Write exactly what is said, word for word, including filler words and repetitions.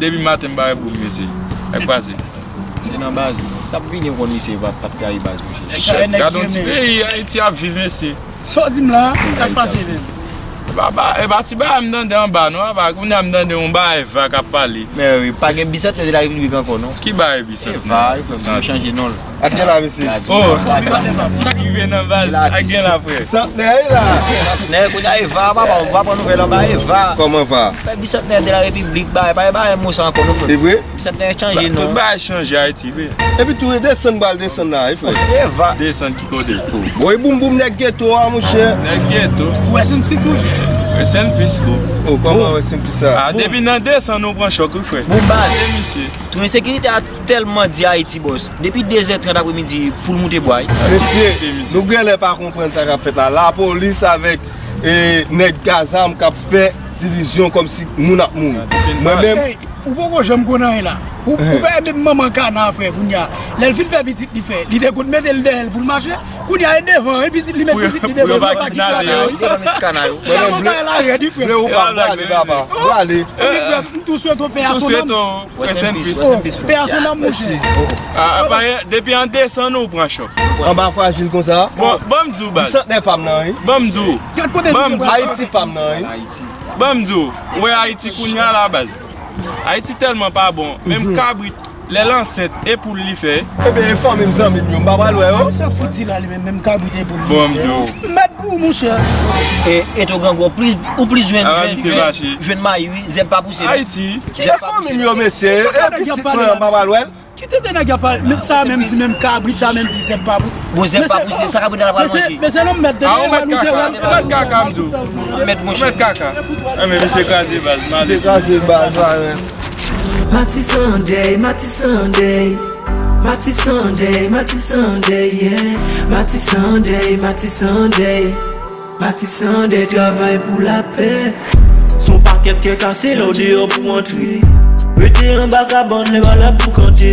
Depi maten m pa wè boum mesye. Sa k pase? Se nan baz. Sa ap vini yon konn misye pa, pa t ka ye baz mouche. Chèf, gade yon ti peyi Ayiti ap viv mesye. Sa w di m la, sa k pase menm? E pa ti bagay m tande anba non, apa kounye a m tande yon bagay va k ap pale. Men wi, pa gen bisantnè de la repiblik ankò non. Ki bagay bisantnè? Eva, yo chanje non l. Ak gen la mesye. Oh, sa ki rive nan baz, ak gen la frè. Santnè la. Santnè, kounye a Eva, papa, ou pa pran nouvèl anba Eva. Kòman va? Fè bisantnè de la repiblik, bagay, pa e bagay mo sa ankò non frè. E vre? Bisantnè chanje non. Tout bagay chanje Ayiti. Epi tou e desann bal desann la wi frè. Eva. Desann ki kote? Bon e boum boum nèg geto a monchè. Nèg geto. Ou wè Saint Peace monchè? Wè Saint Peace bro. Oh kòman wè Saint Peace sa? Ah depi nan desann ou pran chòk wi frè. Bon baz. Mesye. Tou ensekirite a tèlman di Ayiti bòs. Depi de zè trant apremidi pou l moute bwa wi. Mesye, nou genlè pa konprann sa k ap fèt la. Lapolis avèk e, nèg a zam k ap fè divizyon kòmsi moun ap mouri. Mwen menm. Ou poko janm konn anyen la. Ou pa menm manman kana frè kounya. Lè l fin fè pitit li fè, li te konn mete l dèyè l pou l mache. Kounya e devan wi pitit li met pitit li devan li pa ki ti kana wi. Devan met ti kana wi. Kounya manman la rèd wi frè. Vle ou pa prale papa. Prale. Wi frè m tou swete w pè a son nanm. Pè a son nanm monchè. Depi an desann ou pran chòk. Anba frajil konsa. Bon, ban m di w baz. Bisantnè pa m nan wi. Ban m di w. Ban m di w. Ayiti pa m nan wi. Ban m di w. Ou wè Ayiti kounya la baz. Ayiti tèlman pa bon. Menm kabrit, lè l ansent, e poul li fè. Ebyen e fanmi m zanmi m yo, m pa pral wè yo. Sa fout di la li menm, menm kabrit e poul li fè. Ban m di w. M mèt pou ou monchè. E, e to grangou, ou plis jwenn, jwenn, jwenn mayi wi, zèb pa pouse non. Ayiti. Ki fanmi m yo mesye, e pitit mwen an m pa pral wè l. Ki tete nèg y ap pale? Menm sa menm di menm kabrit sa menm di zèb pa pou. Bon zèb pa pouse, sa kabrit la pral manje. Mesye nou mèt de nou te wè nou te wè. Ou mèt kaka m di w. Ou mèt kaka. Enben misye kraze baz, m ale. Misye kraze baz, parèy. Mati Sunday, Mati Sunday. Mati Sunday, Mati Sunday, yeah. Mati Sunday, Mati Sunday. Mati Sunday travay pou lapè. Son pakèt kè kase lè w deyò pou antre. Rete anba kabann lè bal ap boukante.